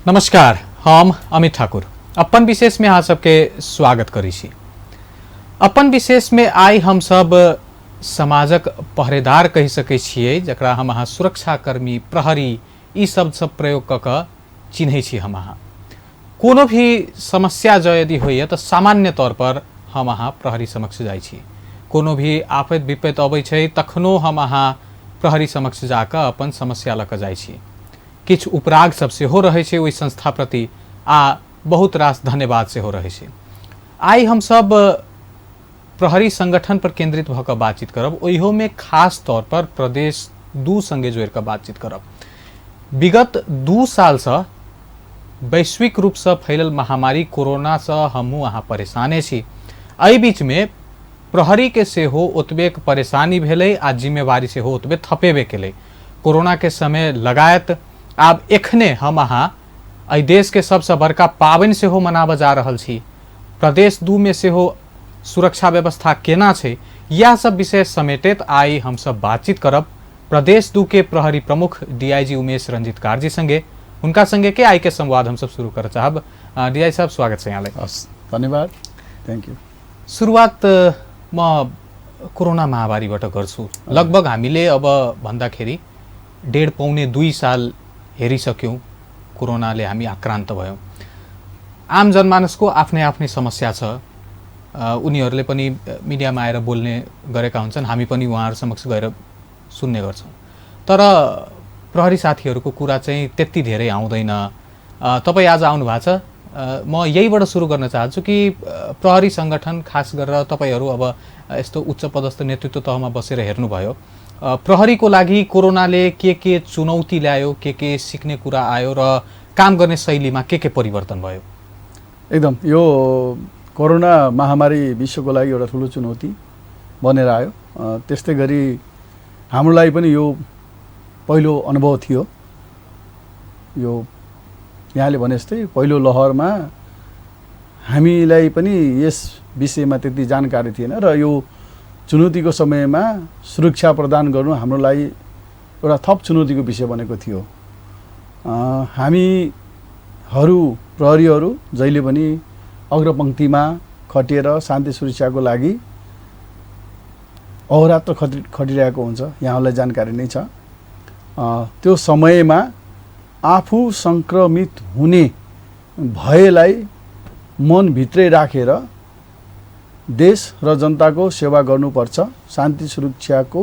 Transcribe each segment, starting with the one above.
नमस्कार, हम अमित ठाकुर अपन विशेष में आप सबके स्वागत करी छी। अपन विशेष में आई हम सब समाजक पहरेदार कह सके छिए, जकरा हम अहाँ सुरक्षाकर्मी, प्रहरी ई सब प्रयोग क के चिन्हे छी। हम अहाँ कोनो भी समस्या जो यदि होइए तो सामान्य तौर पर हम अहाँ प्रहरी समक्ष जाइ छी। कोनो भी आफत विपत अबै छै तखनो हम अहाँ प्रहरी समक्ष जाकर अपन समस्या लऽ कऽ जाइ छी। किछ उपराग सब सेहो रहै छै ओहि संस्था प्रति आ बहुत रास धन्यवाद सेहो रहै छै। आई हम सब प्रहरी संगठन पर केंद्रित भऽ कऽ बातचीत करब, ओहियो में खास तौर पर प्रदेश 2 संगे जोड़ कऽ बातचीत करब। विगत 2 साल से वैश्विक रूप से फैलल महामारी कोरोना से हमहूँ अहाँ परेशाने छी। एहि बीच में प्रहरी के सेहो ओतबे परेशानी भेलै आ जिम्मेवारी सेहो ओतबे थपेबे केलै। कोरोना के समय लगायत आब एखने हम अहाँ एहि देश के सबसे बड़का पाबनि सेहो मनाबऽ जा रहल छी। प्रदेश 2 में सेहो सुरक्षा व्यवस्था केना छै, यह सब विषय समेटैत आई हम सब बातचीत करब प्रदेश 2 के प्रहरी प्रमुख डीआईजी उमेश रंजीत कारजी संगे। उनका संगे के आई के संवाद हम सब शुरू कर चाहब। डीआईजी साहब, स्वागत छै यहाँलाई। धन्यवाद, थैंक यू। शुरुआत म कोरोना महामारीबाट गर्छु। लगभग हामीले अब भन्दाखेरि 1.5-2 साल हेरिसक्यौं। कोरोनाले हामी आक्रान्त भयौं। आम जनमानसको आफ्नै आफ्नै समस्या छ। उनीहरूले पनि मिडियामा आएर बोल्ने गरेका हुन्छन्, हामी पनि उहाँहरू समक्ष गएर सुन्ने गर्छौं। तर प्रहरी साथीहरूको कुरा चाहिँ त्यति धेरै आउँदैन। तपाई आज आउनु भएको छ। म यहीबाट सुरु गर्न चाहन्छु कि प्रहरी संगठन खास गरेर तपाईहरू अब यस्तो उच्च पदस्थ नेतृत्व तहमा बसेर हेर्नुभयो, प्रहरी को लागि कोरोनाले के चुनौती ल्यायो, के सिक्ने कुरा आयो र काम गर्ने शैलीमा के परिवर्तन भयो? एकदम यो कोरोना महामारी विश्वको लागि एउटा ठुलो चुनौती बनेर आयो। त्यस्तै गरी हाम्रो लागि पनि यो पहिलो अनुभव थियो। यो यहाँले भने जस्तै पहिलो लहरमा हामीलाई पनि यस विषयमा त्यति जानकारी थिएन र यो चुनौतीको समयमा सुरक्षा प्रदान गर्नु हाम्रो लागि एउटा थप चुनौतीको विषय बनेको थियो। हामीहरू प्रहरीहरू जहिले पनि अग्रपंक्तिमा खटिएर शान्ति सुरक्षाको लागि अहोरात्र खटिरहेको हुन्छ, यहाँलाई जानकारी नै छ। त्यो समयमा आफू संक्रमित हुने भयलाई मनभित्रै राखेर देश र जनताको सेवा गर्नुपर्छ। शान्ति सुरक्षाको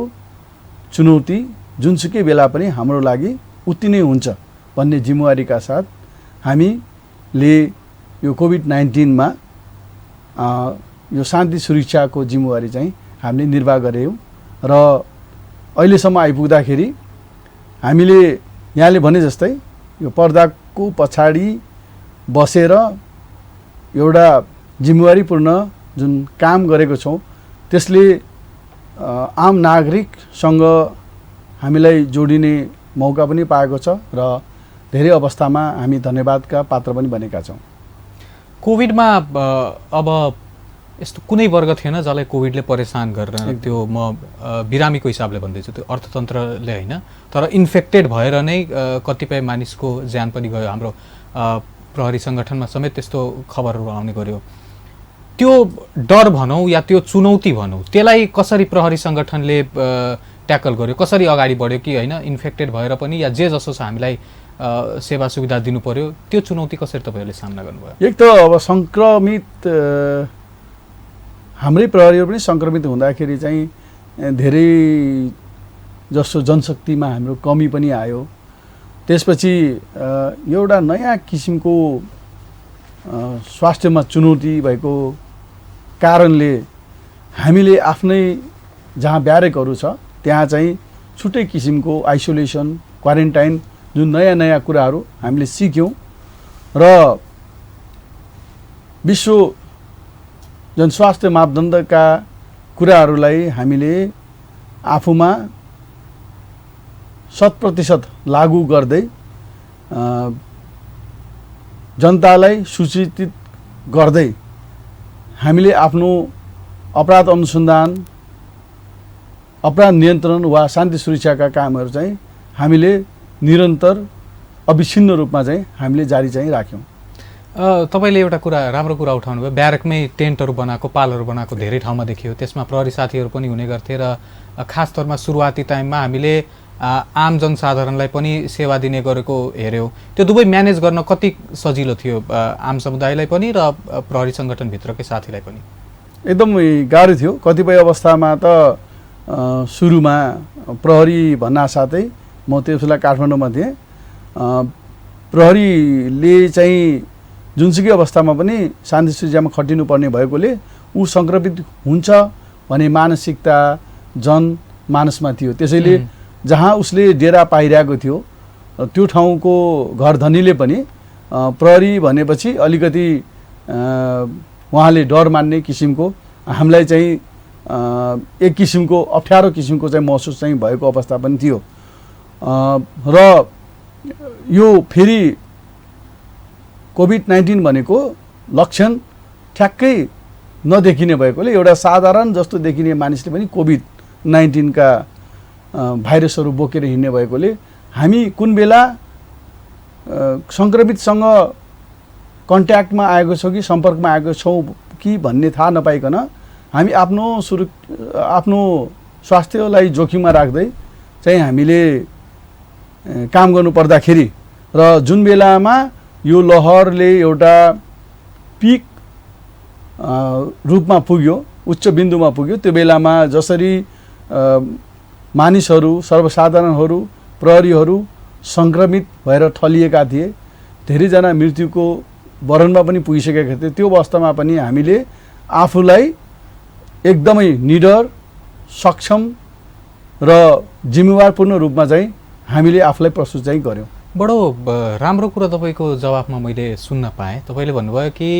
चुनौती जुनसुकै बेला पनि हाम्रो लागि उति नै हुन्छ भन्ने जिम्मेवारीका साथ हामीले यो कोभिड-19 मा यो शान्ति सुरक्षाको जिम्मेवारी चाहिँ हामीले निर्वाह गर्यौं र अहिलेसम्म आइपुग्दाखेरि हामीले यहाँले भने जस्तै यो पर्दाको पछाडि बसेर एउटा जिम्मेवारीपूर्ण जुन काम गरेको छौं त्यसले आम नागरिकसँग हामीलाई जोडिने मौका पनि पाएको छ र धेरै अवस्थामा हामी धन्यवादका पात्र पनि बनेका छौं। कोभिडमा अब यस्तो कुनै वर्ग थिएन जसलाई कोभिडले परेशान गरेर, त्यो म बिरामीको हिसाबले भन्दैछु, त्यो अर्थतन्त्रले हैन, तर इन्फेक्टेड भएर नै कतिपय मानिसको ज्यान पनि गयो। हाम्रो प्रहरी संगठनमा समेत त्यस्तो खबरहरू आउने गर्यो। त्यो डर भनौं या त्यो चुनौती भनौं, त्यसलाई कसरी प्रहरी संगठनले ट्याकल गर्यो, कसरी अगाडि बढ्यो कि हैन इन्फेक्टेड भएर पनि या जे जसो छ हामीलाई सेवा सुविधा दिनु पर्यो, त्यो चुनौती कसरी तपाईहरुले सामना गर्नुभयो? एक त अब संक्रमित हाम्रै प्रहरीहरू पनि संक्रमित हुँदाखेरि चाहिँ धेरै जसो जनशक्तिमा हाम्रो कमी पनि आयो। त्यसपछि एउटा नयाँ किसिमको स्वास्थ्यमा चुनौती भएको कारणले हामीले आफ्नै जहाँ ब्यारेकहरू छ त्यहाँ चाहिँ छुट्टै किसिमको आइसोलेसन, क्वारेन्टाइन जुन नयाँ कुराहरू हामीले सिक्यौं र विश्व जनस्वास्थ्य मापदण्डका कुराहरूलाई हामीले आफूमा 100% लागू गर्दै जनतालाई सूचित गर्दै हामीले आफ्नो अपराध अनुसन्धान, अपराध नियन्त्रण वा शान्ति सुरक्षाका कामहरू चाहिँ हामीले निरन्तर अविच्छिन्न रूपमा चाहिँ हामीले जारी चाहिँ राख्यौँ। तपाईँले एउटा राम्रो कुरा उठाउनु भयो, ब्यारेकमै टेन्टहरू बनाएको, पालहरू बनाएको धेरै ठाउँमा देखियो। त्यसमा प्रहरी साथीहरू पनि हुने गर्थे र खास तौरमा सुरुवाती टाइममा हामीले आम जनसाधारणलाई पनि सेवा दिने गरेको हेऱ्यौँ। त्यो दुवै म्यानेज गर्न कति सजिलो थियो आम समुदायलाई पनि र प्रहरी सङ्गठनभित्रकै साथीलाई पनि? एकदमै गाह्रो थियो। कतिपय अवस्थामा त सुरुमा प्रहरी भन्नासाथै म त्यसबेला काठमाडौँमा थिएँ, प्रहरीले चाहिँ जुनसुकै अवस्थामा पनि शान्ति सृजनामा खटिनुपर्ने भएकोले ऊ सङ्क्रमित हुन्छ भन्ने मानसिकता जनमानसमा थियो। त्यसैले जहाँ उसले डेरा पाइरहेको थियो त्यो ठाउँको घरधनीले पनि प्रहरी भनेपछि अलिकति उहाँले डर मान्ने किसिमको, हामीलाई चाहिँ एक किसिमको अप्ठ्यारो किसिमको चाहिँ महसुस चाहिँ भएको अवस्था पनि थियो। र यो फेरि कोभिड-19 भनेको लक्षण ठ्याक्कै नदेखिने भएकोले एउटा साधारण जस्तो देखिने मानिसले पनि कोभिड-19 का भाइरसहरू बोकेर हिँड्ने भएकोले हामी कुन बेला सङ्क्रमितसँग कन्ट्याक्टमा आएको छौँ कि सम्पर्कमा आएको छौँ कि भन्ने थाहा नपाइकन हामी आफ्नो स्वास्थ्यलाई जोखिममा राख्दै चाहिँ हामीले काम गर्नु पर्दाखेरि र जुन बेलामा यो लहरले एउटा पिक रूपमा पुग्यो, उच्च बिन्दुमा पुग्यो, त्यो बेलामा जसरी मानिसहरू, सर्वसाधारणहरू, प्रहरीहरू सङ्क्रमित भएर ठलिएका थिए, धेरैजना मृत्युको वरणमा पनि पुगिसकेका थिए। त्यो अवस्थामा पनि हामीले आफूलाई एकदमै निडर, सक्षम र जिम्मेवारपूर्ण रूपमा चाहिँ हामीले आफूलाई प्रस्तुत चाहिँ गर्यौँ। बडो राम्रो कुरा तपाईँको जवाफमा मैले सुन्न पाएँ। तपाईँले भन्नुभयो कि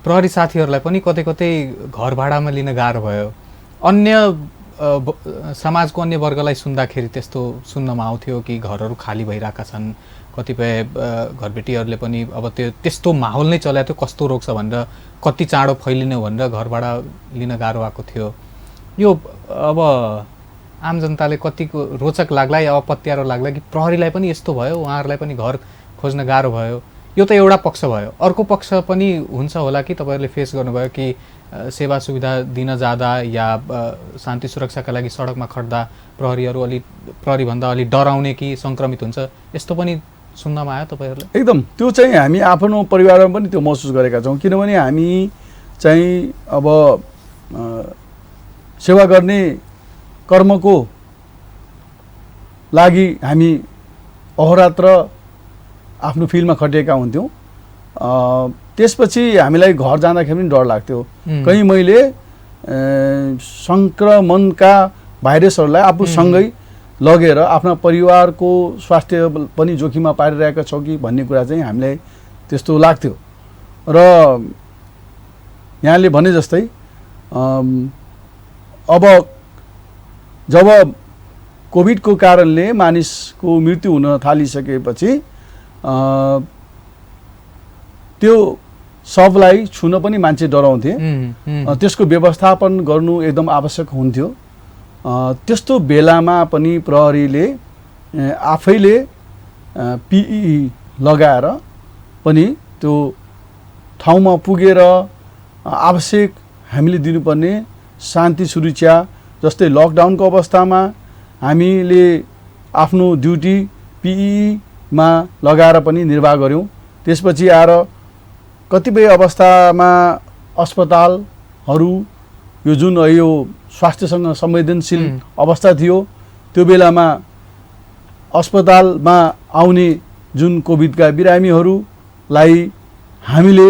प्रहरी साथीहरूलाई पनि कतै कतै घर भाडामा लिन गाह्रो भयो। अन्य समाजको अन्य वर्गलाई सुन्दाखेरि त्यस्तो सुन्नमा आउँथ्यो कि घरहरू खाली भइरहेका छन्, कतिपय घरबेटीहरूले पनि अब त्यस्तो माहौल नै चलाएको थियो, कस्तो रोग छ भनेर, कति चाँडो फैलिने भनेर घर भाडा लिन गाह्रो भएको थियो। यो अब आम जनताले कतिको रोचक लाग्ला या अपत्यारो लाग्ला कि प्रहरीलाई पनि यस्तो भयो, उहाँहरूलाई पनि घर खोज्न गाह्रो भयो। यो त एउटा पक्ष भयो। अर्को पक्ष पनि हुन्छ होला कि तपाईँहरूले फेस गर्नुभयो कि सेवा सुविधा दिन जाँदा या शान्ति सुरक्षाका लागि सडकमा खट्दा प्रहरीभन्दा अलि डराउने कि सङ्क्रमित हुन्छ, यस्तो पनि सुन्नमा आयो तपाईँहरूलाई? एकदम त्यो चाहिँ हामी आफ्नो परिवारमा पनि त्यो महसुस गरेका छौँ। किनभने हामी चाहिँ अब सेवा गर्ने कर्मको लागि हामी अहोरात्र आफ्नो फिल्डमा खटिएका हुन्थ्यौँ। त्यसपछि हामीलाई घर जाँदाखेरि पनि डर लाग्थ्यो, कहीँ मैले सङ्क्रमणका भाइरसहरूलाई आफूसँगै लगेर आफ्ना परिवारको स्वास्थ्य पनि जोखिममा पारिरहेका छौँ कि भन्ने कुरा चाहिँ हामीलाई त्यस्तो लाग्थ्यो। र यहाँले भने जस्तै अब जब कोभिडको कारणले मानिसको मृत्यु हुन थालिसकेपछि त्यो सबलाई छुन पनि मान्छे डराउँथे। त्यसको व्यवस्थापन गर्नु एकदम आवश्यक हुन्थ्यो। त्यस्तो बेलामा पनि प्रहरीले आफैले पिई लगाएर पनि त्यो ठाउँमा पुगेर आवश्यक हामीले दिनुपर्ने शान्ति सुरक्षा, जस्तै लकडाउनको अवस्थामा हामीले आफ्नो ड्युटी पिईमा लगाएर पनि निर्वाह गऱ्यौँ। त्यसपछि आएर कतिपय अवस्थामा अस्पतालहरू यो जुन यो स्वास्थ्यसँग संवेदनशील अवस्था थियो, त्यो बेलामा अस्पतालमा आउने जुन कोभिडका बिरामीहरूलाई हामीले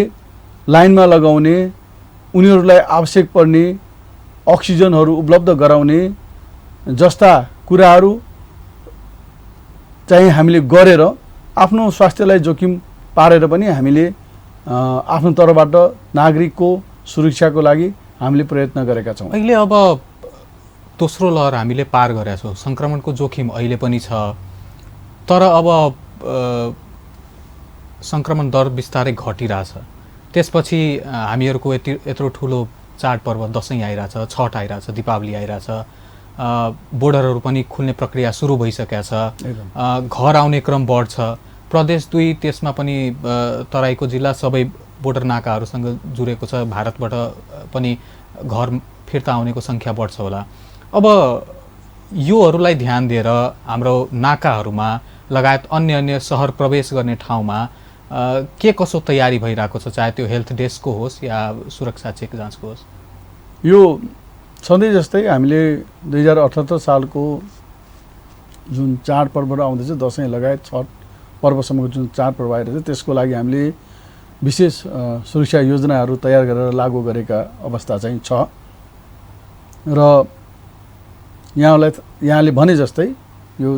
लाइनमा लगाउने, उनीहरूलाई आवश्यक पर्ने अक्सिजनहरू उपलब्ध गराउने जस्ता कुराहरू चाहिँ हामीले गरेर आफ्नो स्वास्थ्यलाई जोखिम पारेर पनि हामीले आफ्नो तर्फबाट नागरिकको सुरक्षाको लागि हामीले प्रयत्न गरेका छौँ। अहिले अब दोस्रो लहर हामीले पार गरेका छौँ, सङ्क्रमणको जोखिम अहिले पनि छ, तर अब सङ्क्रमण दर बिस्तारै घटिरहेछ। त्यसपछि हामीहरूको यत्रो ठुलो चाडपर्व दसैँ आइरहेछ, छठ आइरहेछ, दीपावली आइरहेछ, बोर्डरहरू पनि खुल्ने प्रक्रिया सुरु भइसकेको छ, घर आउने क्रम बढ्छ। प्रदेश 2 त्यसमा पनि तराईको जिल्ला सबै बोर्डर नाकाहरूसँग जुरेको छ। भारतबाट पनि घर फिर्ता आउनेको सङ्ख्या बढ्छ होला। अब योहरूलाई ध्यान दिएर हाम्रो नाकाहरूमा लगायत अन्य सहर प्रवेश गर्ने ठाउँमा के कसो तयारी भइरहेको छ, चाहे त्यो हेल्थ डेस्कको होस् या सुरक्षा चेक जाँचको होस्? यो सधैँ जस्तै हामीले 2078 सालको जुन चाडपर्वहरू आउँदैछ, दसैँ लगायत छठ पर्वसम्मको जुन चाडपर्व आइरहेछ, त्यसको लागि हामीले विशेष सुरक्षा योजनाहरू तयार गरेर लागू गरेका अवस्था चाहिँ छ। र यहाँले भने जस्तै यो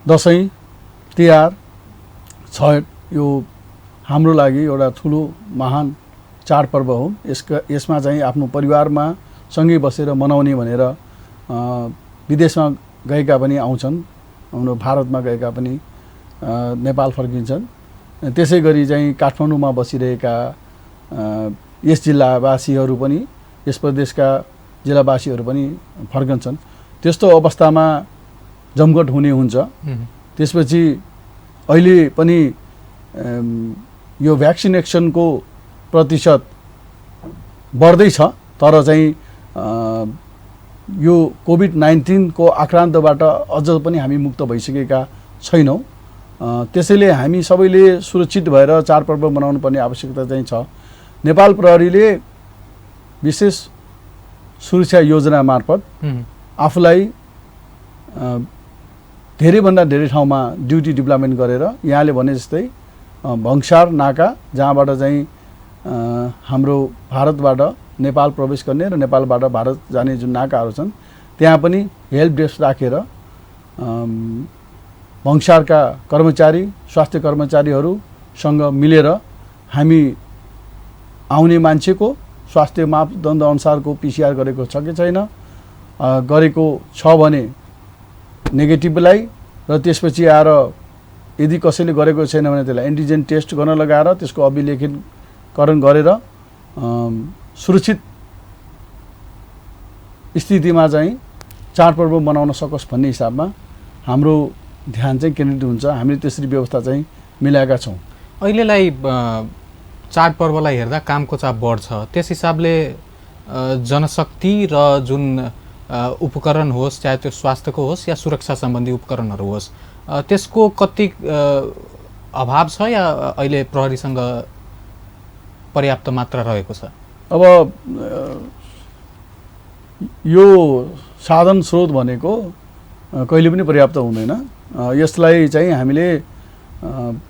दसैँ तिहार छठ यो हाम्रो लागि एउटा ठुलो महान चाडपर्व हो। यसमा चाहिँ आफ्नो परिवारमा सँगै बसेर मनाउने भनेर विदेशमा गएका पनि आउँछन्, हाम्रो भारतमा गएका पनि नेपाल फर्किन्छन्। त्यसै गरी चाहिँ काठमाडौँमा बसिरहेका यस जिल्लावासीहरू पनि, यस प्रदेशका जिल्लावासीहरू पनि फर्कन्छन्। त्यस्तो अवस्थामा जमघट हुने हुन्छ। त्यसपछि अहिले पनि यो भ्याक्सिनेसनको प्रतिशत बढ्दैछ, तर चाहिँ यो कोभिड-19 को आक्रान्तबाट अझ पनि हामी मुक्त भइसकेका छैनौँ। त्यसैले हामी सबैले सुरक्षित भएर चाडपर्व मनाउनु पर्ने आवश्यकता चाहिँ छ। नेपाल प्रहरीले विशेष सुरक्षा योजना मार्फत आफूलाई धेरैभन्दा धेरै ठाउँमा ड्युटी डिप्लयमेन्ट गरेर, यहाँले भने जस्तै भङ्सार नाका जहाँबाट चाहिँ हाम्रो भारतबाट नेपाल प्रवेश गर्ने र नेपालबाट भारत जाने जुन नाकाहरू छन्, त्यहाँ पनि हेल्प डेस्क राखेर भङ्सारका कर्मचारी, स्वास्थ्य कर्मचारीहरूसँग मिलेर हामी आउने मान्छेको स्वास्थ्य मापदण्ड अनुसारको पिसिआर गरेको छ कि छैन, गरेको छ भने नेगेटिभलाई, र त्यसपछि आएर यदि कसैले गरेको छैन भने त्यसलाई एन्टिजेन टेस्ट गर्न लगाएर त्यसको अभिलेखीकरण गरेर सुरक्षित स्थितिमा चाहिँ चाडपर्व मनाउन सकोस् भन्ने हिसाबमा हाम्रो ध्यान चाहिँ केन्द्रित हुन्छ। हामीले त्यसरी व्यवस्था चाहिँ मिलाएका छौँ। अहिलेलाई चाडपर्वलाई हेर्दा कामको चाप बढ्छ, त्यस हिसाबले जनशक्ति र जुन उपकरण होस्, चाहे त्यो स्वास्थ्यको होस् या सुरक्षा सम्बन्धी उपकरणहरू होस्, त्यसको कति अभाव छ या अहिले प्रहरीसँग पर्याप्त मात्रा रहेको छ? अब यो साधन स्रोत भनेको कहिले पनि पर्याप्त हुँदैन। यसलाई चाहिँ हामीले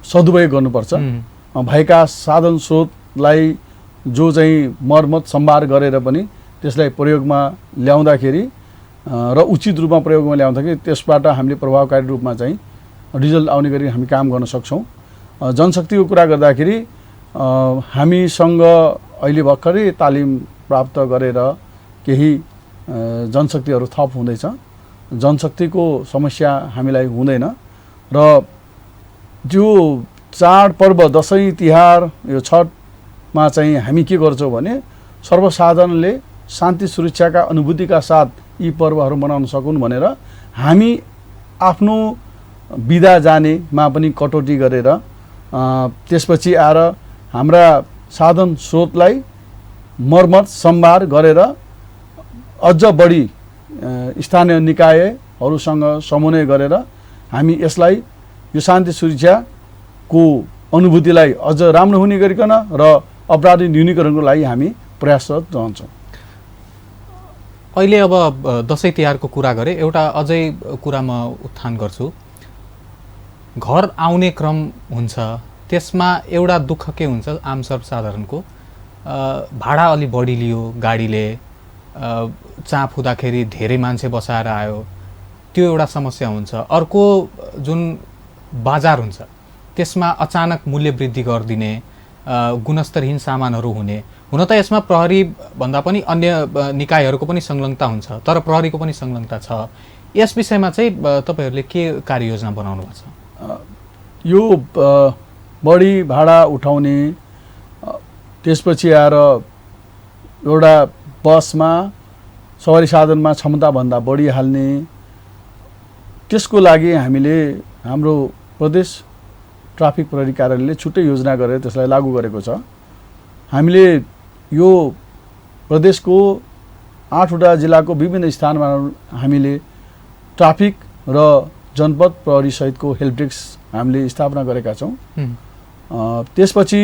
सदुपयोग गर्नुपर्छ। भएका साधन स्रोतलाई जो चाहिँ मर्मत सम्भार गरेर पनि त्यसलाई प्रयोगमा ल्याउँदाखेरि र उचित रूपमा प्रयोगमा ल्याउँदाखेरि त्यसबाट हामीले प्रभावकारी रूपमा चाहिँ रिजल्ट आउने गरी हामी काम गर्न सक्छौँ। जनशक्तिको कुरा गर्दाखेरि हामीसँग अहिले भर्खरै तालिम प्राप्त गरेर केही जनशक्तिहरू थप हुँदैछ। जनशक्तिको समस्या हामीलाई हुँदैन र जो चाडपर्व दसैँ तिहार यो छठमा चाहिँ हामी के गर्छौँ भने सर्वसाधारणले शान्ति सुरक्षाका अनुभूतिका साथ यी पर्वहरू मनाउन सकुन् भनेर हामी आफ्नो बिदा जानेमा पनि कटौती गरेर त्यसपछि आएर हाम्रा साधन स्रोतलाई मर्मत सम्भार गरेर अझ बढी स्थानीय निकायहरूसँग समन्वय गरेर हामी यसलाई यो शान्ति सुरक्षाको अनुभूतिलाई अझ राम्रो हुने गरिकन र अपराधी न्यूनीकरणको लागि हामी प्रयासरत रहन्छौँ। अहिले अब दसैँ तिहारको कुरा गरे, एउटा अझै कुरा म उत्थान गर्छु। घर आउने क्रम हुन्छ, त्यसमा एउटा दुःख के हुन्छ आम सर्वसाधारणको, भाडा अलि बढी लियो गाडीले, चाप हुँदाखेरि धेरै मान्छे बसाएर आयो, त्यो एउटा समस्या हुन्छ। अर्को जुन बजार हुन्छ त्यसमा अचानक मूल्य वृद्धि गरिदिने, गुणस्तरहीन सामानहरू हुने। हुन त यसमा प्रहरी भन्दा पनि अन्य निकायहरूको पनि संलग्नता हुन्छ, तर प्रहरीको पनि संलग्नता छ। यस विषयमा चाहिँ तपाईहरूले के कार्ययोजना बनाउनु भएको छ? यो बढी भाडा उठाउने, त्यसपछि आएर एउटा बसमा सवारी साधनमा क्षमताभन्दा बढी हाल्ने, त्यसको लागि हामीले हाम्रो प्रदेश ट्राफिक प्रहरी कार्यालयले छुट्टै योजना गरेर त्यसलाई लागू गरेको छ। हामीले यो प्रदेशको 8वटा जिल्लाको विभिन्न स्थानमा हामीले ट्राफिक र जनपद प्रहरी सहितको हेल्प डेस्क हामीले स्थापना गरेका छौँ। त्यसपछि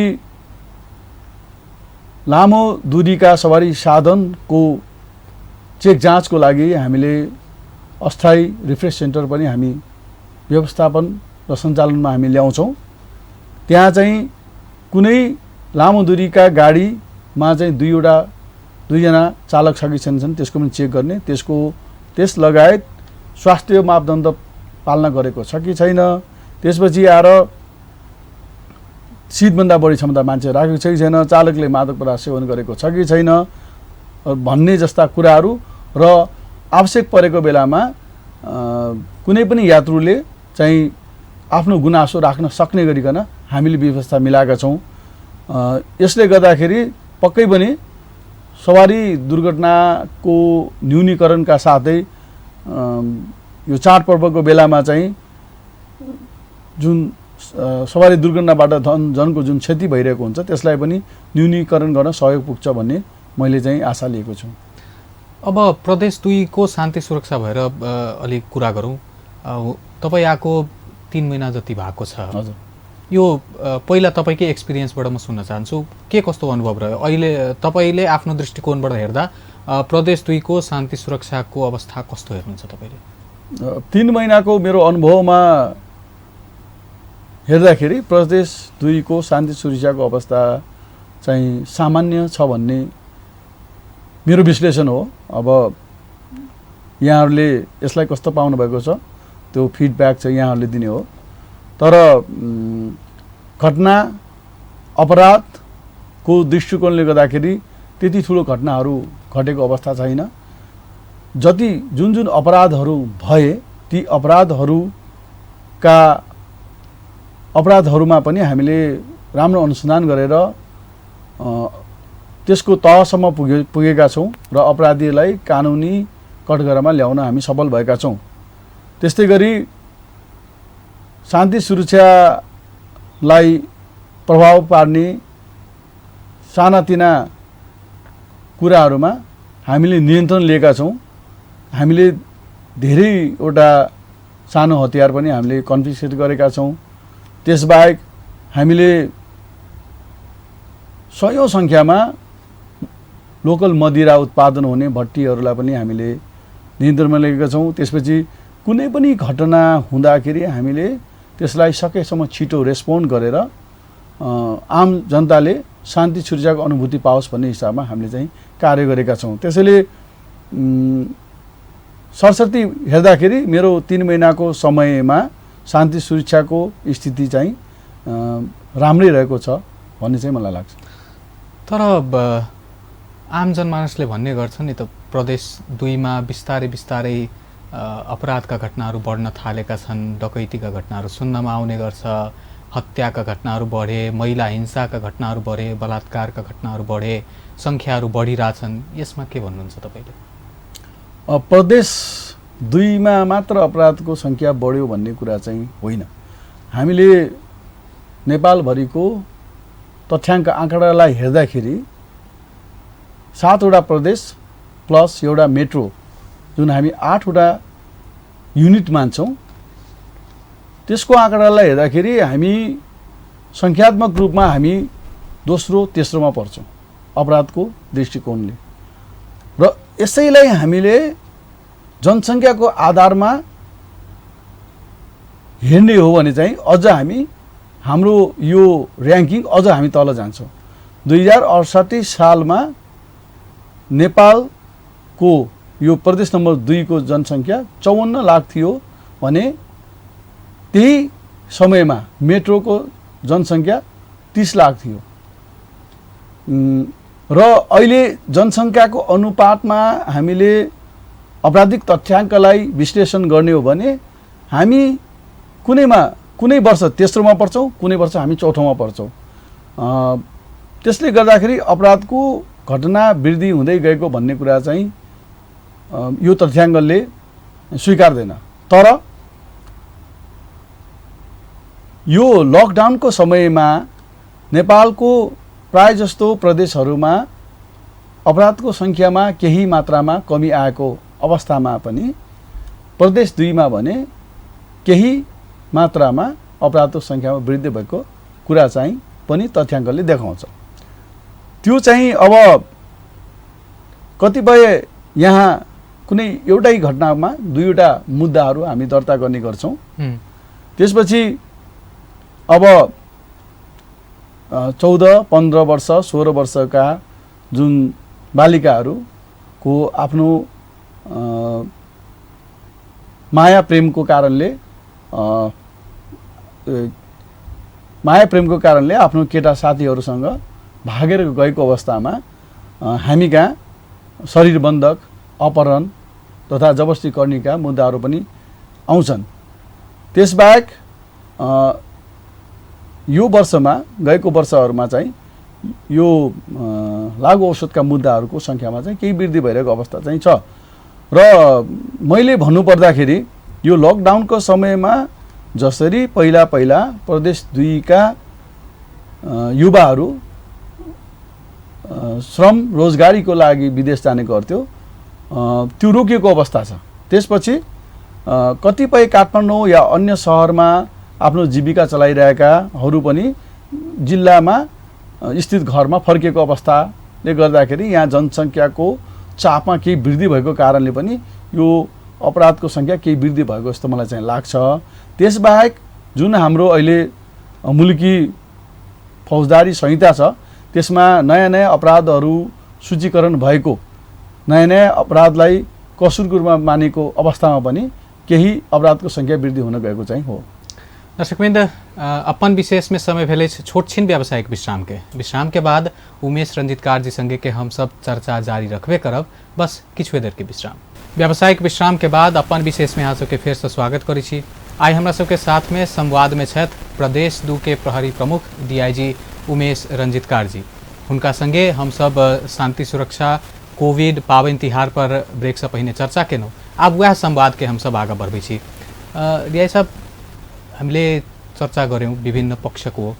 लामो दूरीका सवारी साधनको चेक जाँचको लागि हामीले अस्थायी रिफ्रेस सेन्टर पनि हामी व्यवस्थापन र सञ्चालनमा हामी ल्याउँछौँ। त्यहाँ चाहिँ कुनै लामो दूरीका गाडीमा चाहिँ दुईजना चालक छ कि छैनन् त्यसको पनि चेक गर्ने, त्यस लगायत स्वास्थ्य मापदण्ड पालना गरेको छ कि छैन, त्यसपछि आएर सिटभन्दा बढी क्षमता मान्छे राखेको छ कि छैन, चालकले मादक पदार्थ सेवन गरेको छ कि छैन भन्ने जस्ता कुराहरू र आवश्यक परेको बेलामा कुनै पनि यात्रुले चाहिँ आफ्नो गुनासो राख्न सक्ने गरिकन हामीले व्यवस्था मिलाएका छौँ। यसले गर्दाखेरि पक्कै पनि सवारी दुर्घटनाको न्यूनीकरणका साथै यो चाडपर्वको बेलामा चाहिँ जुन सवारी दुर्घटनाबाट जनको जुन क्षति भइरहेको हुन्छ त्यसलाई पनि न्यूनीकरण गर्न सहयोग पुग्छ भन्ने मैले चाहिँ आशा लिएको छु। अब प्रदेश 2 को शान्ति सुरक्षा भएर अलिक कुरा गरौँ। तपाईँ आएको 3 महिना जति भएको छ। हजुर, यो पहिला तपाईँकै एक्सपिरियन्सबाट म सुन्न चाहन्छु, के कस्तो अनुभव रह्यो अहिले तपाईँले आफ्नो दृष्टिकोणबाट हेर्दा प्रदेश 2 को शान्ति सुरक्षाको अवस्था कस्तो हेर्नुहुन्छ तपाईँले? 3 महिनाको मेरो अनुभवमा हेर्दाखेरि प्रदेश 2 को शान्ति सुरक्षाको अवस्था चाहिँ सामान्य छ भन्ने मेरो विश्लेषण हो। अब यहाँहरूले यसलाई कस्तो पाउनु भएको छ त्यो फिडब्याक चाहिँ यहाँहरूले दिने हो। तर घटना अपराधको दृष्टिकोणले गर्दाखेरि त्यति ठुलो घटनाहरू घटेको अवस्था छैन। जुन अपराधहरू भए ती अपराधहरूमा पनि हामीले राम्रो अनुसन्धान गरेर त्यसको तहसम्म पुगेका छौँ र अपराधीलाई कानुनी कठघरामा ल्याउन हामी सफल भएका छौँ। त्यस्तै गरी शान्ति सुरक्षालाई प्रभाव पार्ने सानातिना कुराहरूमा हामीले नियन्त्रण लिएका छौँ। हामीले धेरैवटा सानो हतियार पनि हामीले कन्फिस्केट गरेका छौँ। त्यसबाहेक हामीले सयौं सङ्ख्यामा लोकल मदिरा उत्पादन हुने भट्टीहरूलाई पनि हामीले नियन्त्रणमा लिएका छौँ। त्यसपछि कुनै पनि घटना हुँदाखेरि हामीले त्यसलाई सकेसम्म छिटो रेस्पोन्ड गरेर आम जनताले शान्ति सुरक्षाको अनुभूति पाओस् भन्ने हिसाबमा हामीले चाहिँ कार्य गरेका छौँ। त्यसैले सरसर्ती हेर्दाखेरि मेरो 3 महिनाको समयमा शान्ति सुरक्षाको स्थिति चाहिँ राम्रै रहेको छ भन्ने चाहिँ मलाई लाग्छ। तर आम जनमानसले भन्ने गर्छ नि त प्रदेश 2 मा बिस्तारै अपराधका घटनाहरू बढ्न थालेका छन्, डकैतीका घटनाहरू सुन्नमा आउने गर्छ, हत्याका घटनाहरू बढे, महिला हिंसाका घटनाहरू बढे, बलात्कारका घटनाहरू बढे, सङ्ख्याहरू बढिरहेछन्। यसमा के भन्नुहुन्छ तपाईँले? प्रदेश 2 मा मात्र अपराधको सङ्ख्या बढ्यो भन्ने कुरा चाहिँ होइन। हामीले नेपालभरिको तथ्याङ्क आँकडालाई हेर्दाखेरि 7वटा प्रदेश प्लस एउटा मेट्रो जुन हामी 8वटा युनिट मान्छौँ त्यसको आँकडालाई हेर्दाखेरि हामी सङ्ख्यात्मक रूपमा हामी दोस्रो तेस्रोमा पर्छौँ अपराधको दृष्टिकोणले। र यसैलाई हामीले जनसङ्ख्याको आधारमा हेर्ने हो भने चाहिँ अझ हाम्रो यो र्याङ्किङ अझ हामी तल जान्छौँ। 2068 सालमा नेपालको यो प्रदेश नम्बर 2 को जनसङ्ख्या 54 लाख थियो भने त्यही समयमा मेट्रोको जनसङ्ख्या 30 लाख थियो। र अहिले जनसङ्ख्याको अनुपातमा हामीले आपराधिक तथ्याङ्कलाई विश्लेषण गर्ने हो भने हामी कुनै वर्ष तेस्रोमा पर्छौँ, कुनै वर्ष हामी चौथोमा पर्छौँ। त्यसले गर्दाखेरि अपराधको घटना वृद्धि हुँदै गएको भन्ने कुरा चाहिँ यो तथ्याङ्कले स्वीकार्दैन। तर यो लकडाउनको समयमा नेपालको प्राय जस्तो प्रदेशहरूमा अपराधको सङ्ख्यामा केही मात्रामा कमी आएको अवस्थामा पनि प्रदेश 2 मा भने केही मात्रामा अपराधको सङ्ख्यामा वृद्धि भएको कुरा चाहिँ पनि तथ्याङ्कले देखाउँछ। त्यो चाहिँ अब कतिपय यहाँ कुनै एउटै घटनामा 2वटा मुद्दाहरू हामी दर्ता गर्ने गर्छौँ। त्यसपछि अब 14, 15 वर्ष 16 वर्षका जुन बालिकाहरूको आफ्नो माया प्रेमको कारणले आफ्नो केटा साथीहरूसँग भागेर गएको अवस्थामा हामी कहाँ शरीर बन्धक, अपहरण तथा जबरजस्तीकरणका मुद्दाहरू पनि आउँछन्। त्यसबाहेक यो वर्षमा गएको वर्षहरूमा चाहिँ यो लागु औषधका मुद्दाहरूको सङ्ख्यामा चाहिँ केही वृद्धि भइरहेको अवस्था चाहिँ छ। र मैले भन्नुपर्दाखेरि यो लकडाउनको समयमा जसरी पहिला प्रदेश 2 का युवाहरू श्रम रोजगारीको लागि विदेश जाने गर्थ्यो, त्यो रोकिएको अवस्था छ। त्यसपछि कतिपय काठमाडौँ या अन्य सहरमा आफ्नो जीविका चलाइरहेकाहरू पनि जिल्लामा स्थित घरमा फर्किएको अवस्थाले गर्दाखेरि यहाँ जनसङ्ख्याको चापमा केही वृद्धि भएको कारणले पनि यो अपराधको सङ्ख्या केही वृद्धि भएको जस्तो मलाई चाहिँ लाग्छ। त्यसबाहेक जुन हाम्रो अहिले मुलुकी फौजदारी संहिता छ त्यसमा नयाँ अपराधहरू सूचीकरण भएको, नयाँ अपराधलाई कसुरको रूपमा मानेको अवस्थामा पनि केही अपराधको सङ्ख्या वृद्धि हुन गएको चाहिँ हो। दर्शकवृन्द, अपन विशेष में समय भेले छोट छिन व्यावसायिक विश्राम के बाद उमेश रंजित कारजी संगे के हम सब चर्चा जारी रखबे करब, बस किछु देर के विश्राम। व्यावसायिक विश्राम के बाद अपन विशेष में अहाँ सबके फेर से स्वागत करै छी। आई हमरा सबके साथ में संवाद में छथि प्रदेश 2 के प्रहरी प्रमुख DIG उमेश रंजित कारजी। हुनका संगे हम सब शांति सुरक्षा, कोविड, पाबनि तिहार पर ब्रेक से पहिने चर्चा केलहुँ। आब वह संवाद के हम सब आगे बढ़बै छी। DIG साहब, हामीले चर्चा गऱ्यौँ विभिन्न पक्षको।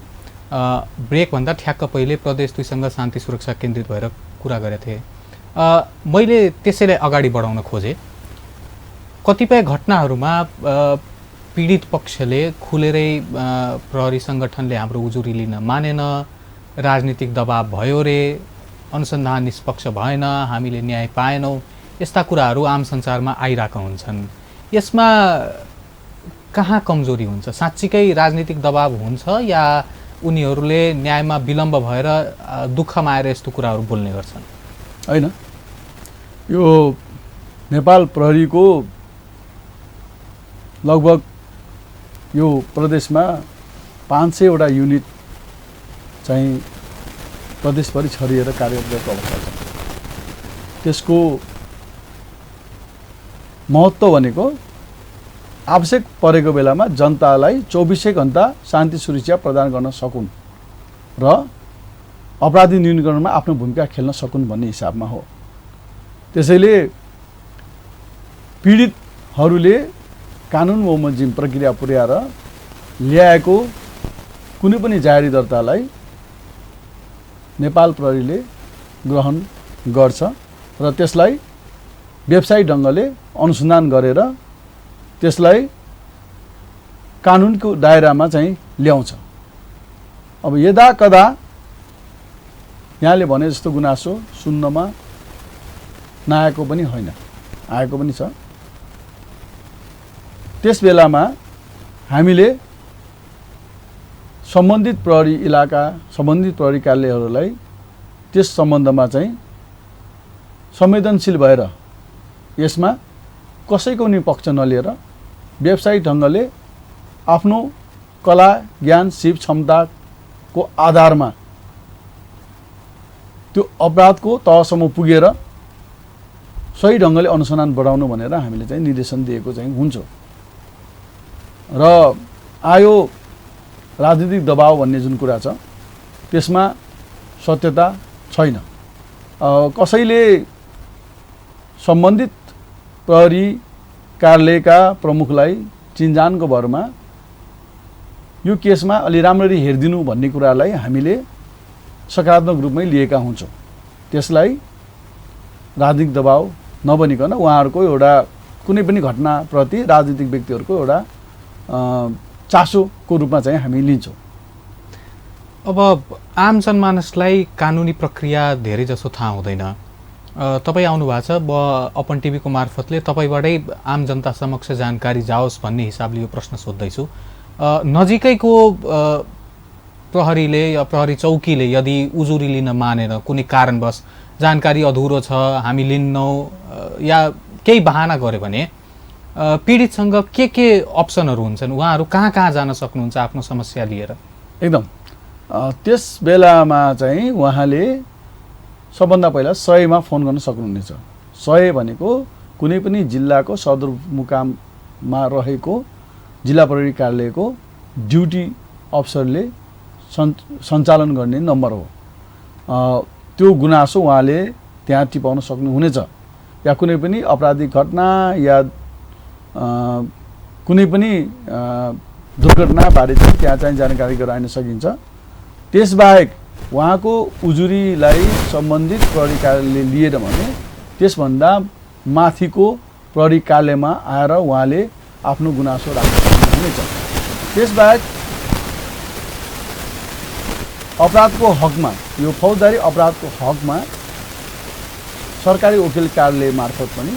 ब्रेक भन्दा ठ्याक्क पहिले प्रदेश 2 सँग शान्ति सुरक्षा केन्द्रित भएर कुरा गरेको थिएँ। मैले त्यसैले अगाडि बढाउन खोजेँ। कतिपय घटनाहरूमा पीडित पक्षले खुलेरै प्रहरी सङ्गठनले हाम्रो उजुरी लिन मानेन, राजनीतिक दबाव भयो रे, अनुसन्धान निष्पक्ष भएन, हामीले न्याय पाएनौँ, यस्ता कुराहरू आम संसारमा आइरहेका हुन्छन्। यसमा कहाँ कमजोरी हुन्छ? साँच्चीकै राजनीतिक दबाव हुन्छ या उनीहरूले न्यायमा विलम्ब भएर दुःखमा आएर यस्तो कुराहरू बोल्ने गर्छन्? होइन, यो नेपाल प्रहरीको लगभग यो प्रदेशमा 500 वटा युनिट चाहिँ प्रदेशभरि छरिएर कार्यरत गरेको अवस्था छ। त्यसको महत्त्व भनेको आवश्यक परेको बेलामा जनतालाई 24 घण्टा शान्ति सुरक्षा प्रदान गर्न सकुन् र अपराधी न्यूनीकरणमा आफ्नो भूमिका खेल्न सकुन् भन्ने हिसाबमा हो। त्यसैले पीडितहरूले कानुन बमोजिम प्रक्रिया पुर्याएर ल्याएको कुनै पनि जारी दर्तालाई नेपाल प्रहरीले ग्रहण गर्छ र त्यसलाई व्यावसायिक ढङ्गले अनुसन्धान गरेर त्यसलाई कानुनको दायरामा चाहिँ ल्याउँछ। अब यदा कदा यहाँले भने जस्तो गुनासो सुन्नमा नआएको पनि होइन, आएको पनि छ। त्यस बेलामा हामीले सम्बन्धित प्रहरी इलाका, सम्बन्धित प्रहरी कार्यालयहरूलाई त्यस सम्बन्धमा चाहिँ संवेदनशील भएर यसमा कसैको पनि पक्ष नलिएर व्यावसायिक ढङ्गले आफ्नो कला, ज्ञान, सिप, क्षमताको आधारमा त्यो अपराधको तहसम्म पुगेर सही ढङ्गले अनुसन्धान बढाउनु भनेर हामीले चाहिँ निर्देशन दिएको चाहिँ हुन्छ। र आयो राजनीतिक दबाव भन्ने जुन कुरा छ त्यसमा सत्यता छैन। कसैले सम्बन्धित प्रहरी कार्यालयका प्रमुखलाई चिन्जानको भरमा यो केसमा अलि राम्ररी हेरिदिनु भन्ने कुरालाई हामीले सकारात्मक रूपमै लिएका हुन्छौँ। त्यसलाई राजनीतिक दबाव नबनिकन उहाँहरूको एउटा कुनै पनि घटनाप्रति राजनीतिक व्यक्तिहरूको एउटा चासोको रूपमा चाहिँ हामी लिन्छौँ। अब आम जनमानसलाई कानुनी प्रक्रिया धेरै जसो थाहा हुँदैन। तपाईँ आउनु भएको छ, अपन टिभीको मार्फतले तपाईँबाटै आम जनता समक्ष जानकारी जाओस् भन्ने हिसाबले यो प्रश्न सोध्दैछु। नजिकैको प्रहरीले या प्रहरी चौकीले यदि उजुरी लिन मानेन, कुनै कारणवश जानकारी अधुरो छ, हामी लिन्नौँ या केही बहाना गर्यो भने पीडितसँग के अप्सनहरू हुन्छन्? उहाँहरू कहाँ कहाँ जान सक्नुहुन्छ आफ्नो समस्या लिएर? एकदम त्यस बेलामा चाहिँ उहाँले सबभन्दा पहिला 100 मा फोन गर्न सक्नुहुनेछ। 100 भनेको कुनै पनि जिल्लाको सदरमुकाममा रहेको जिल्ला प्रहरी कार्यालयको ड्युटी अफसरले सञ्चालन गर्ने नम्बर हो। त्यो गुनासो उहाँले त्यहाँ टिपाउन सक्नुहुनेछ। या कुनै पनि आपराधिक घटना या कुनै पनि दुर्घटनाबारे चाहिँ त्यहाँ चाहिँ जानकारी गराउन सकिन्छ। त्यसबाहेक उहाँको उजुरीलाई सम्बन्धित प्रहरी कार्यालयले लिएर भने त्यसभन्दा माथिको प्रहरी कार्यालयमा आएर उहाँले आफ्नो गुनासो राख्न सक्नुहुनेछ। त्यसबाहेक अपराधको हकमा, यो फौजदारी अपराधको हकमा सरकारी वकिल कार्यालय मार्फत पनि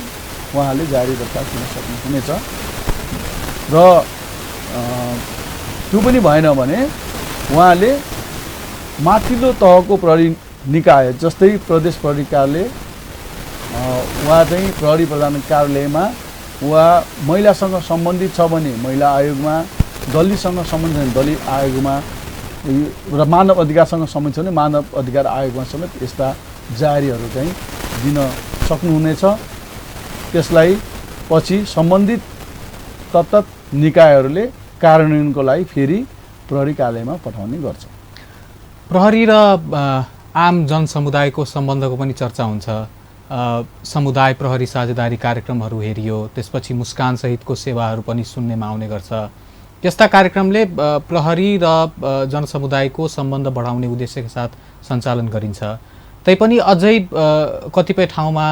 उहाँले जारी दरखास्त दिन सक्नुहुनेछ। र त्यो पनि भएन भने उहाँले माथिल्लो तहको प्रहरी निकाय जस्तै प्रदेश प्रहरी कार्यालय वा चाहिँ प्रहरी प्रधान कार्यालयमा वा महिलासँग सम्बन्धित छ भने महिला आयोगमा, दलितसँग सम्बन्धित छ भने दलित आयोगमा र मानव अधिकारसँग सम्बन्धित छ भने मानव अधिकार आयोगमा समेत यस्ता जारीहरू चाहिँ दिन सक्नुहुनेछ। त्यसलाई पछि सम्बन्धित तत्त निकायहरूले कार्यान्वयनको लागि फेरि प्रहरी कार्यालयमा पठाउने गर्छ। प्रहरी र आम जनसमुदायको सम्बन्धको पनि चर्चा हुन्छ। समुदाय प्रहरी साझेदारी कार्यक्रमहरू हेरियो, त्यसपछि मुस्कान सहितको सेवाहरू पनि सुन्नेमा आउने गर्छ। यस्ता कार्यक्रमले प्रहरी र जनसमुदायको सम्बन्ध बढाउने उद्देश्यका साथ सञ्चालन गरिन्छ। तैपनि अझै कतिपय ठाउँमा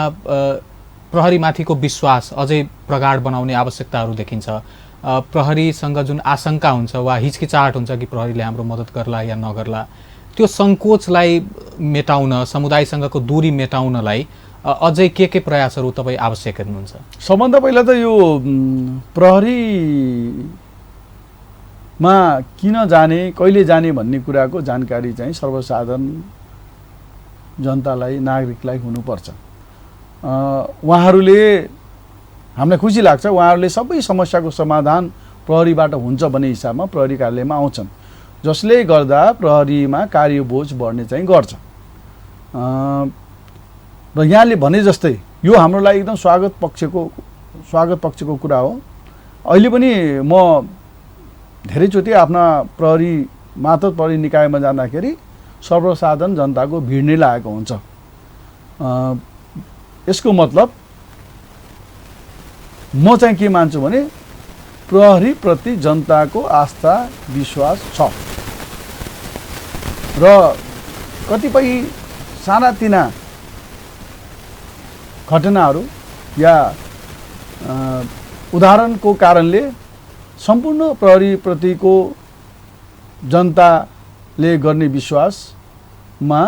प्रहरीमाथिको विश्वास अझै प्रगाढ बनाउने आवश्यकताहरू देखिन्छ। प्रहरीसँग जुन आशंका हुन्छ वा हिचकिचाहट हुन्छ कि प्रहरीले हाम्रो मद्दत गर्ला या नगर्ला, त्यो सङ्कोचलाई मेटाउन, समुदायसँगको दूरी मेटाउनलाई अझै के प्रयासहरू तपाईँ आवश्यक हेर्नुहुन्छ? सबभन्दा पहिला त यो प्रहरीमा किन जाने, कहिले जाने भन्ने कुराको जानकारी चाहिँ सर्वसाधारण जनतालाई, नागरिकलाई हुनुपर्छ। उहाँहरूले, हामीलाई खुसी लाग्छ, उहाँहरूले सबै समस्याको समाधान प्रहरीबाट हुन्छ भन्ने हिसाबमा प्रहरी कार्यालयमा आउँछन्, जसले गर्दा प्रहरीमा कार्यबोझ बढ्ने चाहिँ गर्छ। र यहाँले भने जस्तै यो हाम्रो लागि एकदम स्वागत पक्षको कुरा हो। अहिले पनि म धेरैचोटि आफ्ना प्रहरी मातहत प्रहरी निकायमा जाँदाखेरि सर्वसाधारण जनताको भिड नै लागेको हुन्छ। यसको मतलब म चाहिँ के मान्छु भने प्रहरीप्रति जनताको आस्था विश्वास छ र कतिपय सानातिना घटनाहरू या उदाहरणको कारणले सम्पूर्ण प्रहरीप्रतिको जनताले गर्ने विश्वासमा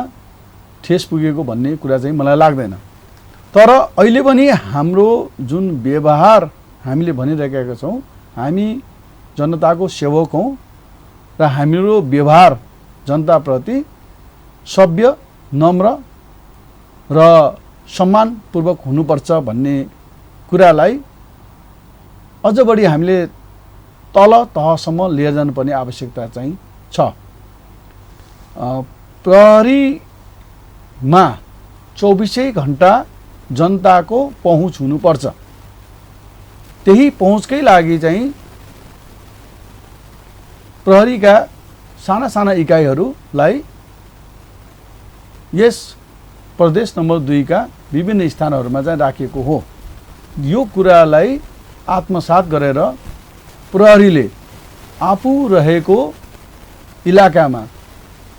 ठेस पुगेको भन्ने कुरा चाहिँ मलाई लाग्दैन। तर अहिले पनि हाम्रो जुन व्यवहार हामीले भनिरहेका छौँ, हामी जनताको सेवक हौँ र हाम्रो व्यवहार जनताप्रति सभ्य, नम्र र सम्मानपूर्वक हुनुपर्छ भन्ने कुरालाई अझ बढी हामीले तल तहसम्म लिएर जानुपर्ने आवश्यकता चाहिँ छ। प्रहरीमा 24 घण्टा जनताको पहुँच हुनुपर्छ। त्यही पहुँचकै लागि चाहिँ प्रहरीका साना साना इकाइहरूलाई यस प्रदेश नम्बर 2 का विभिन्न स्थानहरूमा चाहिँ राखिएको हो। यो कुरालाई आत्मसात गरेर प्रहरीले आफू रहेको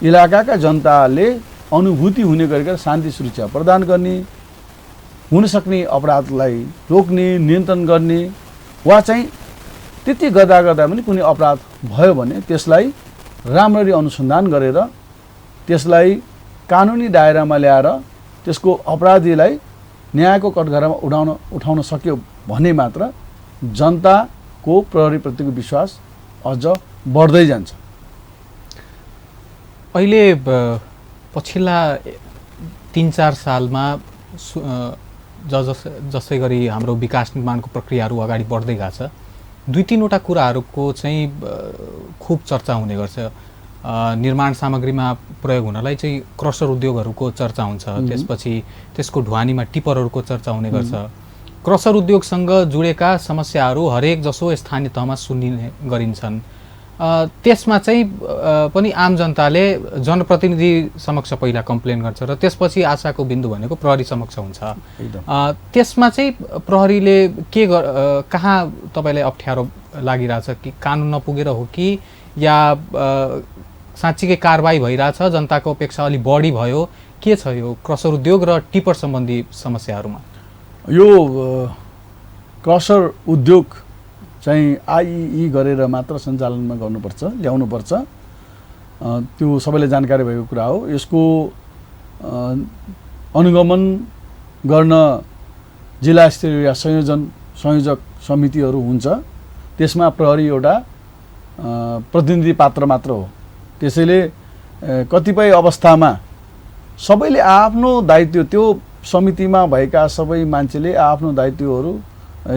इलाकाका जनताले अनुभूति हुने गरेर शान्ति सुरक्षा प्रदान गर्ने, हुन सक्ने अपराधलाई रोक्ने, नियन्त्रण गर्ने, वा चाहिँ त्यति गर्दा पनि कुनै अपराध भयो भने त्यसलाई राम्ररी अनुसन्धान गरेर त्यसलाई कानुनी दायरामा ल्याएर त्यसको अपराधीलाई न्यायको कठघरामा उठाउन सक्यो भने मात्र जनताको प्रहरीप्रतिको विश्वास अझ बढ्दै जान्छ। अहिले पछिल्ला 3-4 सालमा जसै गरी हाम्रो विकास निर्माणको प्रक्रियाहरू अगाडि बढ्दै गएको छ, 2-3 वटा कुराहरूको चाहिँ खुब चर्चा हुने गर्छ। निर्माण सामग्रीमा प्रयोग हुनलाई चाहिँ क्रसर उद्योगहरूको चर्चा हुन्छ, त्यसपछि त्यसको ढुवानीमा टिपरहरूको चर्चा हुने गर्छ। क्रसर उद्योगसँग जुडेका समस्याहरू हरेक जसो स्थानीय तहमा सुनिने गरिन्छन्। त्यसमा चाहिँ पनि आम जनताले जनप्रतिनिधि समक्ष पहिला कम्प्लेन गर्छ र त्यसपछि आशाको बिन्दु भनेको प्रहरी समक्ष हुन्छ। त्यसमा चाहिँ प्रहरीले कहाँ तपाईलाई अप्ठ्यारो लागिरहेछ कि कानुन नपुगेर हो कि या साँच्चीकै कारबाही भइरहेछ, जनताको अपेक्षा अलि बढी भयो, के छ यो क्रसर उद्योग र टिपर सम्बन्धी समस्याहरूमा? यो क्रसर उद्योग चाहिँ आइई गरेर मात्र सञ्चालनमा गर्नुपर्छ, ल्याउनुपर्छ, त्यो सबैलाई जानकारी भएको कुरा हो। यसको अनुगमन गर्न जिल्ला स्तरीय या संयोजक समितिहरू हुन्छ, त्यसमा प्रहरी एउटा प्रतिनिधि पात्र मात्र हो। त्यसैले कतिपय अवस्थामा सबैले आफ्नो दायित्व, त्यो समितिमा भएका सबै मान्छेले आफ्नो दायित्वहरू,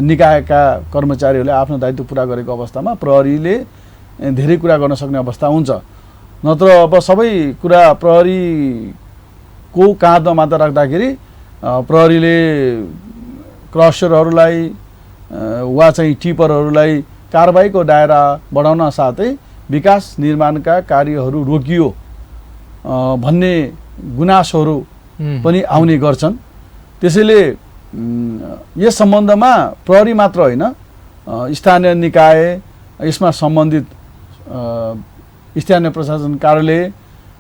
निकायका कर्मचारीहरूले आफ्नो दायित्व पुरा गरेको अवस्थामा प्रहरीले धेरै कुरा गर्न सक्ने अवस्था हुन्छ। नत्र अब सबै कुरा प्रहरीको काँधमा मात्र राख्दाखेरि प्रहरीले क्रसरहरूलाई वा चाहिँ टिपरहरूलाई कारबाहीको दायरा बढाउन साथै विकास निर्माणका कार्यहरू रोकियो भन्ने गुनासोहरू पनि आउने गर्छन्। त्यसैले यस सम्बन्धमा प्रहरी मात्र होइन, स्थानीय निकाय, यसमा सम्बन्धित स्थानीय प्रशासन कार्यालय,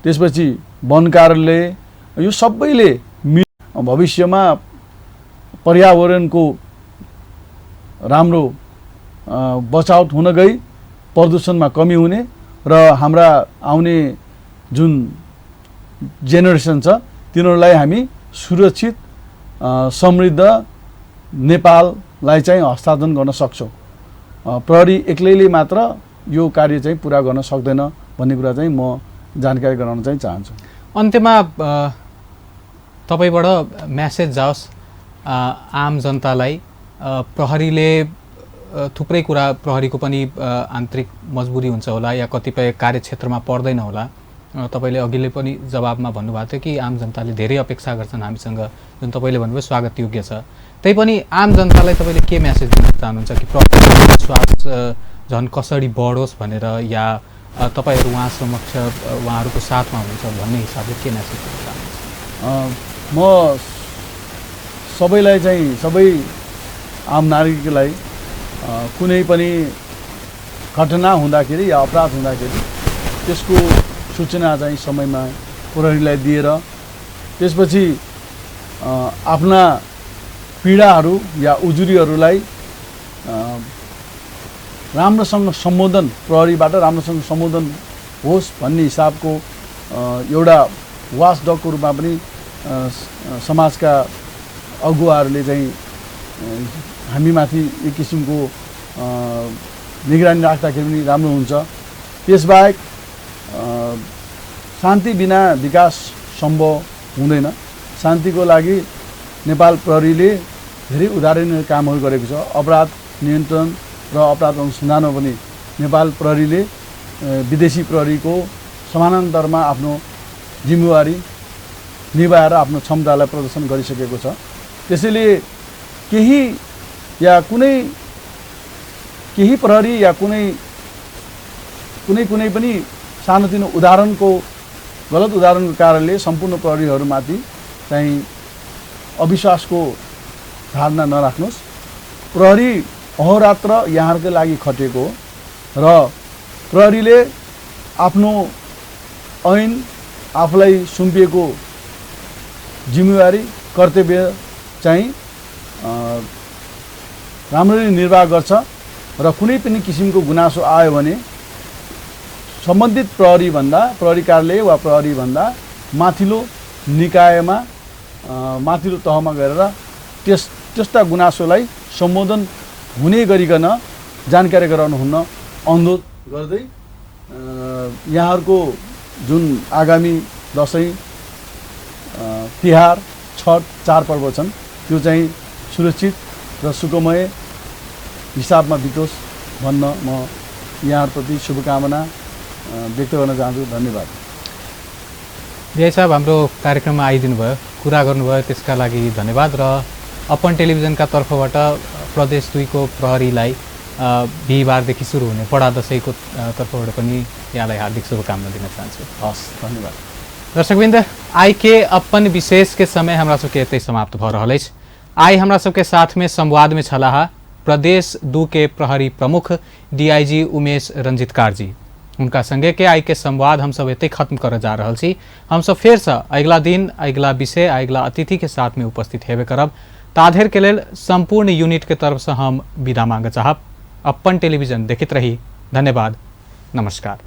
त्यसपछि वन कार्यालय, यो सबैले भविष्यमा पर्यावरणको राम्रो बचाव हुन गई प्रदूषणमा कमी हुने र हाम्रा आउने जुन जेनेरेसन छ तिनीहरूलाई हामी सुरक्षित समृद्ध नेपाललाई चाहिँ हस्तान्तरण गर्न सक्छौँ। प्रहरी एक्लैले मात्र यो कार्य चाहिँ पुरा गर्न सक्दैन भन्ने कुरा चाहिँ म जानकारी गराउन चाहिँ चाहन्छु। अन्त्यमा तपाईबाट मेसेज जाओस् आम जनतालाई। प्रहरीले थुप्रै कुरा, प्रहरीको पनि आन्तरिक मजबुरी हुन्छ होला या कतिपय कार्यक्षेत्रमा पर्दैन होला। तपाईले अघिल्लै पनि जवाबमा भन्नुभएको थियो कि आम जनताले धेरै अपेक्षा गर्छन् हामीसँग, जुन तपाईले भन्नुभयो स्वागत योग्य छ। तैपनि आम जनतालाई तपाईले के मेसेज दिन चाहनुहुन्छ कि प्रहरीको विश्वास झन् कसरी बढोस् भनेर, या तपाईहरु उहाँ समक्ष उहाँहरुको साथमा हुनुहुन्छ भन्ने हिसाबले के मेसेज दिन चाहनुहुन्छ? म सबैलाई चाहिँ, सबै आम नागरिकलाई कुनै पनि घटना हुँदाखेरि या अपराध हुँदाखेरि त्यसको सूचना चाहिँ समयमा प्रहरीलाई दिएर त्यसपछि आफ्ना पीडाहरू या उजुरीहरूलाई राम्रोसँग सम्बोधन, प्रहरीबाट राम्रोसँग सम्बोधन होस् भन्ने हिसाबको एउटा वाचडगको रूपमा पनि समाजका अगुवाहरूले चाहिँ हामीमाथि एक किसिमको निगरानी राख्दाखेरि पनि राम्रो हुन्छ। त्यसबाहेक शान्ति बिना विकास सम्भव हुँदैन। शान्तिको लागि नेपाल प्रहरीले धेरै उदाहरणीय कामहरू गरेको छ। अपराध नियन्त्रण र अपराध अनुसन्धानमा पनि नेपाल प्रहरीले विदेशी प्रहरीको समानान्तरमा आफ्नो जिम्मेवारी निभाएर आफ्नो क्षमतालाई प्रदर्शन गरिसकेको छ। त्यसैले केही प्रहरी या कुनै पनि सानोतिनो उदाहरणको, गलत उदाहरणको कारणले सम्पूर्ण प्रहरीहरूमाथि चाहिँ अविश्वासको धारणा नराख्नुहोस्। प्रहरी अहोरात्र यहाँहरूको लागि खटेको र प्रहरीले आफ्नो ऐन आफूलाई सुम्पिएको जिम्मेवारी कर्तव्य चाहिँ राम्ररी निर्वाह गर्छ र कुनै पनि किसिमको गुनासो आयो भने सम्बन्धित प्रहरी कार्यालय वा प्रहरीभन्दा माथिल्लो निकायमा माथिल्लो तहमा गएर त्यस्ता गुनासोलाई सम्बोधन हुने गरिकन जानकारी गराउनुहुन्न अनुरोध गर्दै यहाँहरूको जुन आगामी दसैँ तिहार छठ चाडपर्व छन् त्यो चाहिँ सुरक्षित र सुखमय हिसाबमा बितोस् भन्न म यहाँहरूप्रति शुभकामना व्यक्त गर्न चाहन्छु। धन्यवाद। बिआई साहब हाम्रो कार्यक्रममा आइदिनु भयो, कुरा गर्नुभयो, त्यसका लागि धन्यवाद। र अपन टेलिभिजनका तर्फबाट प्रदेश 2 को प्रहरीलाई बिहिबारदेखि सुरु हुने बडा दसैँको तर्फबाट पनि यहाँलाई हार्दिक शुभकामना दिन चाहन्छु। हस्, धन्यवाद। दर्शकवृन्द, आई के अपन विशेष के समय हमरा सबके एतै समाप्त भ रहल अछि। आई हमरा सबके साथ में संवाद में छलाहा प्रदेश 2 के प्रहरी प्रमुख डीआईजी उमेश रंजितकार जी। उनका संगे के आई के संवाद हम सब एते खत्म कर जा रहल छी। हम सब फिर से अगला दिन अगला विषय अगला अतिथि के साथ में उपस्थित हेबे करब। ताधेर के लेल संपूर्ण यूनिट के तरफ से हम विदा मांगे चाहब। अपन टेलीविजन देखित रही। धन्यवाद। नमस्कार।